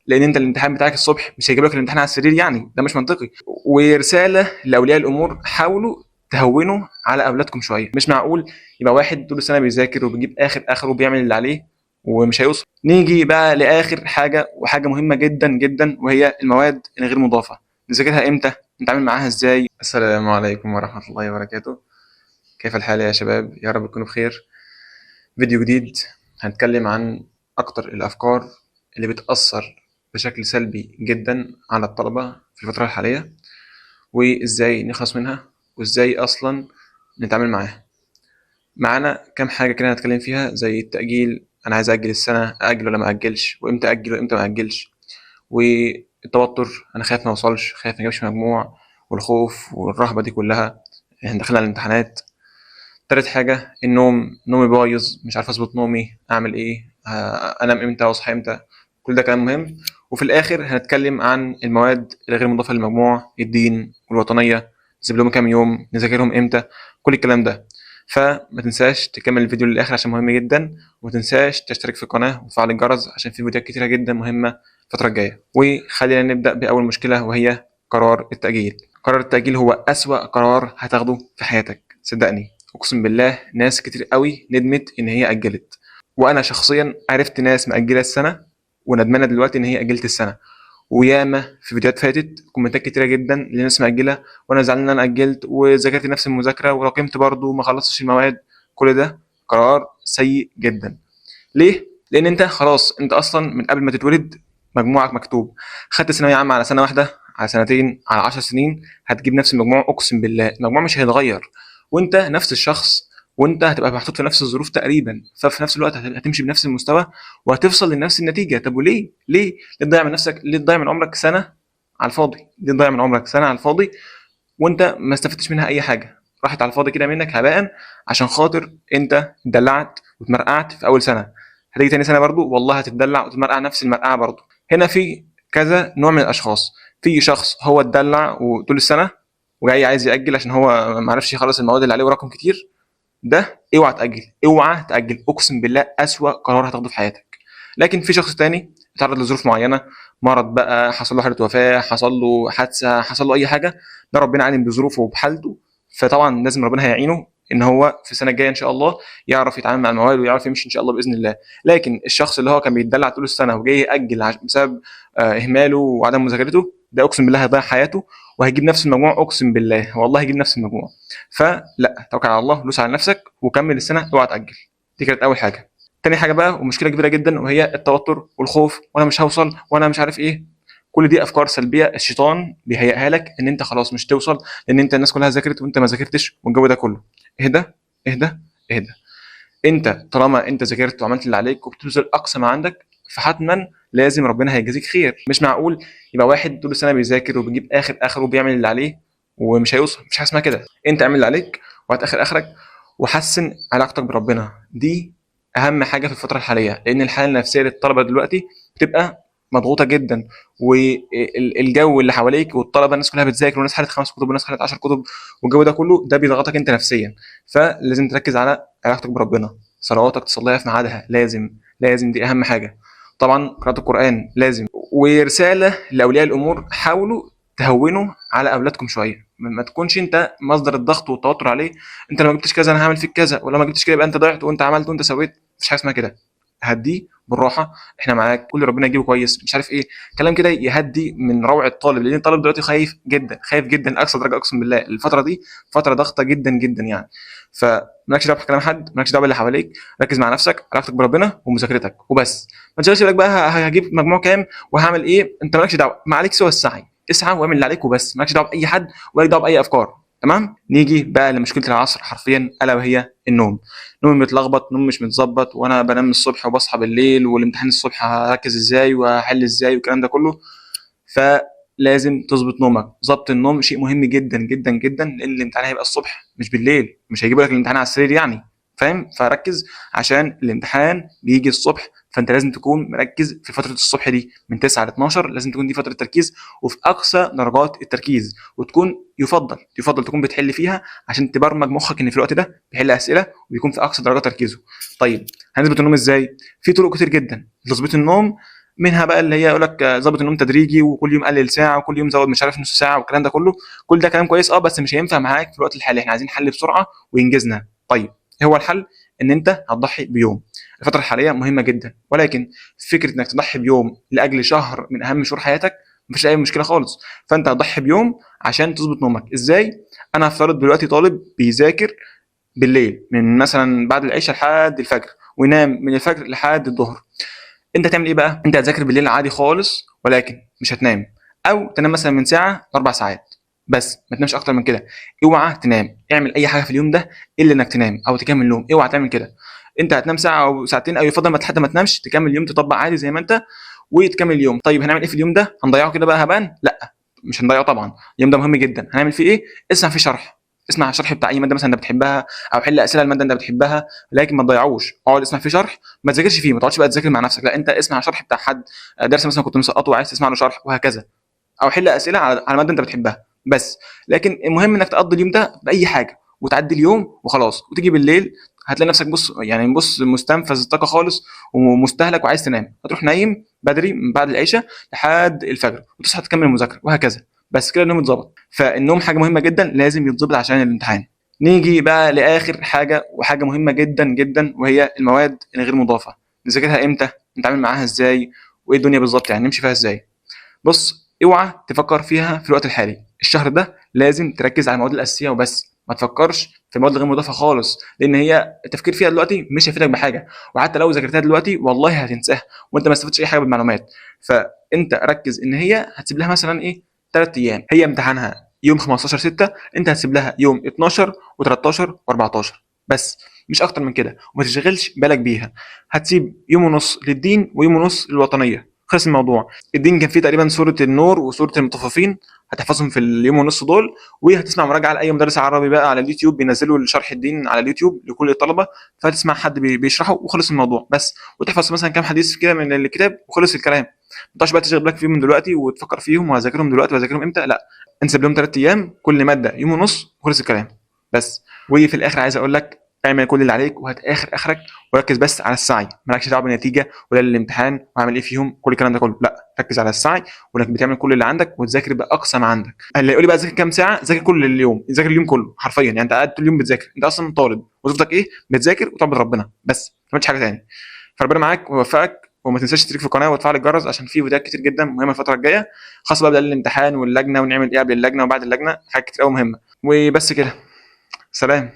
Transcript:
لان انت الامتحان بتاعك الصبح مش هيجيب لك الامتحان على السرير، يعني ده مش منطقي. ورسالة لاولياء الامور، حاولوا تهونوا على اولادكم شوية. مش معقول يبقى واحد طول السنة بيذاكر وبيجيب اخر اخره وبيعمل اللي عليه ومش هيوصل. نيجي بقى لاخر حاجة، وحاجه مهمة جدا جدا، وهي المواد الغير مضافة. نذاكرها امتى؟ نتعامل معاها ازاي؟ السلام عليكم ورحمة الله وبركاته. كيف الحال يا شباب؟ يا رب تكونوا بخير. فيديو جديد هنتكلم عن اكتر الافكار اللي بتاثر بشكل سلبي جدا على الطلبة في الفترة الحالية، وازاي نخلص منها، وازاي اصلا نتعامل معاها. معانا كام حاجة كده هنتكلم فيها، زي التاجيل، انا عايز اجل السنة، اجل ولا ما اجلش، وامتى اجل وامتى ما اجلش، والتوتر، انا خايف ما اوصلش، خايف ما اجيبش مجموع، والخوف والرهبة دي كلها، احنا داخلين على الامتحانات. تالت حاجة النوم، نومي بايظ، مش عارف اظبط نومي، اعمل ايه، انام امتى واصحى امتى، كل ده كلام مهم. وفي الاخر هنتكلم عن المواد الغير مضافة للمجموع، الدين والوطنيه، نسيب لهم كام يوم، نذاكرهم امتى، كل الكلام ده. فما تنساش تكمل الفيديو للاخر عشان مهم جدا، وما تنساش تشترك في القناة وتفعل الجرس عشان في فيديوهات كتيرة جدا مهمة الفترة الجاية. وخلينا نبدا باول مشكلة، وهي قرار التاجيل. قرار التاجيل هو اسوا قرار هتاخده في حياتك، صدقني، اقسم بالله ناس كتير قوي ندمت ان هي اجلت، وانا شخصيا عرفت ناس مأجله السنة وندمانه دلوقتي ان هي اجلت السنة. وياما في فيديوهات فاتت كومنتات كتيرة جدا لناس مأجله وانا زعلان ان انا اجلت وذاكرت نفس المذاكرة وراكمت برضه وما خلصتش المواد. كل ده قرار سيء جدا. ليه؟ لان انت خلاص، انت اصلا من قبل ما تتولد مجموعك مكتوب. خدت ثانوية عامة على سنة واحدة، على سنتين، على 10 سنين، هتجيب نفس المجموع، اقسم بالله المجموع مش هيتغير، وانت نفس الشخص، وانت هتبقى محطوط في نفس الظروف تقريبا، ففي نفس الوقت هتمشي بنفس المستوى وهتوصل لنفس النتيجة. طب وليه؟ ليه؟ ليه تضيع من نفسك؟ ليه تضيع من عمرك سنة على الفاضي؟ ليه تضيع من عمرك سنة على الفاضي وانت ما استفدتش منها اي حاجة؟ راحت على الفاضي كده منك هباء، عشان خاطر انت اتدلعت واتمرقعت في اول سنة. هتيجي تاني سنة برضو والله هتتدلع وتتمرقع نفس المرقعه برضو. هنا في كذا نوع من الاشخاص. في شخص هو اتدلع وطول السنة وجاي عايز ياجل عشان هو ما عرفش يخلص المواد اللي عليه وراكم كتير. ده اوعى تاجل، اوعى تاجل، اقسم بالله اسوأ قرار هتاخده في حياتك. لكن في شخص تاني اتعرض لظروف معينة، مرض بقى، حصل له حاله وفاه، حصل له حادثه، حصل له اي حاجة، ده ربنا عالم بظروفه وبحالته، فطبعا لازم ربنا هيعينه ان هو في السنة الجاية ان شاء الله يعرف يتعامل مع المواد ويعرف يمشي ان شاء الله باذن الله. لكن الشخص اللي هو كان بيتدلع طول السنة وجاي ياجل بسبب اهماله وعدم مذاكرته، ده اقسم بالله هيضيع حياته وهيجيب نفس المجموع، اقسم بالله والله هيجيب نفس المجموع. فلا، توكل على الله، دوس على نفسك وكمل السنة، اوعى تاجل. دي كانت اول حاجة. تاني حاجة بقى، ومشكلة كبيرة جدا، وهي التوتر والخوف، وانا مش هوصل، وانا مش عارف ايه. كل دي افكار سلبية الشيطان بيهيئها لك ان انت خلاص مش توصل، لان انت الناس كلها ذاكرت وانت ما ذاكرتش والجو ده كله. اهدى اهدى اهدى. انت طالما انت ذاكرت وعملت اللي عليك وبتبذل اقصى ما عندك، فحتما لازم ربنا هيجازيك خير. مش معقول يبقى واحد طول السنة بيذاكر وبيجيب اخر اخره وبيعمل اللي عليه ومش هيوصل. مش حاجة اسمها كده. انت اعمل اللي عليك وهات اخر اخرك، وحسن علاقتك بربنا. دي اهم حاجة في الفترة الحالية، لان الحالة النفسية للطلبة دلوقتي بتبقى مضغوطه جدا، والجو اللي حواليك والطلبة الناس كلها بتذاكر، والناس حلت 5 كتب والناس حلت 10 كتب والجو ده كله، ده بيضغطك انت نفسيا. فلازم تركز على علاقتك بربنا، صلواتك تصليها في ميعادها، لازم لازم، دي اهم حاجة. طبعا قراءة القران لازم. ورسالة لاولياء الامور، حاولوا تهونوا على اولادكم شوية، ما تكونش انت مصدر الضغط والتوتر عليه. انت لو ما جبتش كذا انا هعمل فيك كذا، ولو ما جبتش كده يبقى انت ضعت وانت عملت وانت سويت. مفيش حاجة اسمها كده. هديه بالراحة، احنا معاك، كل ربنا يجيبه كويس، مش عارف ايه، كلام كده يهدي من روع الطالب، لان الطالب دلوقتي خايف جدا، خايف جدا لاقصى درجه، اقسم بالله الفترة دي فترة ضغطه جدا جدا يعني. فمالكش دعوه بكلام حد، مالكش دعوه باللي حواليك، ركز مع نفسك، علاقتك بربنا ومذاكرتك وبس. ما تشغلش بالك بقى هجيب مجموع كام وهعمل ايه، انت مالكش دعوه، ما عليك سوى السعي، اسعى واعمل اللي عليك وبس، مالكش دعوه باي حد ولا دعوه باي افكار. تمام؟ نيجي بقى لمشكلة العصر حرفيا، الا وهي النوم. نومي متلخبط، نوم مش متظبط، وانا بنام الصبح وبصحى بالليل، والامتحان الصبح هركز ازاي وهحل ازاي والكلام ده كله. فلازم تظبط نومك. ظبط النوم شيء مهم جدا جدا جدا، لان الامتحان هيبقى الصبح مش بالليل، مش هيجيبوا لك الامتحان على السرير يعني، فاهم؟ فركز عشان الامتحان بيجي الصبح، فانت لازم تكون مركز في فترة الصبح دي من 9 ل 12، لازم تكون دي فترة تركيز وفي اقصى درجات التركيز، وتكون يفضل تكون بتحل فيها عشان تبرمج مخك ان في الوقت ده بيحل اسئلة وبيكون في اقصى درجات تركيزه. طيب هنظبط النوم ازاي؟ في طرق كتير جدا لتظبيط النوم. منها بقى اللي هي يقول لك ظبط النوم تدريجي، وكل يوم قلل ساعة، وكل يوم زود مش عارف نص ساعة، والكلام ده كله. كل ده كلام كويس بس مش هينفع معاك في الوقت الحالي، احنا عايزين حل بسرعة وينجزنا. طيب ايه هو الحل؟ ان انت هتضحي بيوم. الفترة الحالية مهمة جدا، ولكن فكرة انك تضحي بيوم لاجل شهر من اهم شهور حياتك مفيش اي مشكلة خالص. فانت هتضحي بيوم عشان تظبط نومك. ازاي؟ انا هفترض دلوقتي طالب بيذاكر بالليل من مثلا بعد العشاء لحد الفجر، وينام من الفجر لحد الظهر. انت هتعمل ايه بقى؟ انت هتذاكر بالليل عادي خالص، ولكن مش هتنام، او تنام مثلا من ساعة لاربع ساعات بس، ما تنامش اكتر من كده. اوعى تنام، اعمل اي حاجة في اليوم ده الا انك تنام او تكمل نوم، اوعى تعمل كده. انت هتنام ساعة او ساعتين، او يفضل ما حتى ما تنامش، تكمل اليوم، تطبق عادي زي ما انت وتكمل اليوم. طيب هنعمل ايه في اليوم ده؟ هنضيعه كده بقى هبان؟ لا، مش هنضيعه طبعا، اليوم ده مهم جدا. هنعمل فيه ايه؟ اسمع فيه شرح، اسمع شرح بتاع اي مادة مثلا انت بتحبها، او حل اسئلة المادة انت بتحبها، لكن ما تضيعوش. اقعد اسمع فيه شرح، ما تذاكرش فيه، ما تقعدش بقى تذاكر مع نفسك، لا انت اسمع شرح بتاع حد، درس مثلا كنت مسقطه وعايز تسمع له شرح وهكذا، او حل اسئلة على مادة انت بتحبها بس. لكن المهم انك تقضي اليوم ده باي حاجة وتعدي اليوم وخلاص، وتيجي بالليل هتلاقي نفسك بص مستنفذ الطاقة خالص ومستهلك وعايز تنام، هتروح نايم بدري من بعد العشاء لحد الفجر، وتصحى تكمل المذاكرة وهكذا. بس كده النوم اتظبط. فالنوم حاجة مهمة جدا، لازم يتظبط عشان الامتحان. نيجي بقى لاخر حاجة، وحاجه مهمة جدا جدا، وهي المواد الغير مضافة. نذاكرها امتى؟ نتعامل معاها ازاي؟ وايه الدنيا بالظبط يعني نمشي فيها ازاي؟ بص، اوعى تفكر فيها في الوقت الحالي. الشهر ده لازم تركز على المواد الاساسية وبس، ما تفكرش في المواد الغير مضافة خالص، لان هي التفكير فيها دلوقتي مش هيفيدك بحاجة، وحتى لو ذاكرتها دلوقتي والله هتنساها وانت ما استفدتش اي حاجة بالمعلومات. فانت ركز ان هي هتسيب لها مثلا ايه 3 ايام، هي امتحانها يوم 15/6، انت هتسيب لها يوم 12 و13 و14 بس، مش اكتر من كده، وما تشغلش بالك بيها. هتسيب يوم ونص للدين ويوم ونص للوطنيه، خلص الموضوع. الدين كان فيه تقريبا سورة النور وسورة المطففين، هتحفظهم في اليوم ونص دول، وهتسمع مراجعه لاي مدرس عربي بقى على اليوتيوب، بينزلوا شرح الدين على اليوتيوب لكل الطلبة، فتسمع حد بيشرحه وخلص الموضوع بس، وتحفظ مثلا كام حديث كده من الكتاب وخلص الكلام. ما تقعدش بقى تشغل بالك فيهم من دلوقتي وتفكر فيهم وهذاكرهم دلوقتي وهذاكرهم امتى، لا، انسب لهم 3 ايام كل مادة يوم ونص وخلص الكلام بس. وفي الاخر عايز اقول لك اعمل كل اللي عليك وهات اخر اخرك، وركز بس على السعي، مالكش دعوه بالنتيجة ولا الامتحان وهعمل ايه فيهم كل الكلام ده كله، لا، ركز على السعي وانك بتعمل كل اللي عندك وتذاكر باقصى ما عندك. اللي يقول لي بقى ذاكر كام ساعة، ذاكر كل اليوم، ذاكر اليوم كله حرفيا، يعني انت قاعد طول اليوم بتذاكر، انت اصلا طالب وظيفتك ايه؟ بتذاكر وتعبد ربنا بس، ما تعملش حاجة ثانية. فربنا معاك ويوفقك، وما تنساش تشترك في القناة وتفعل الجرس عشان في فيديوهات كتير جدا مهمة الفترة الجاية، خاصة بقى قبل الامتحان واللجنة ونعمل ايه قبل اللجنة وبعد اللجنة، حاجات كتير قوي مهمة. وبس كده، سلام.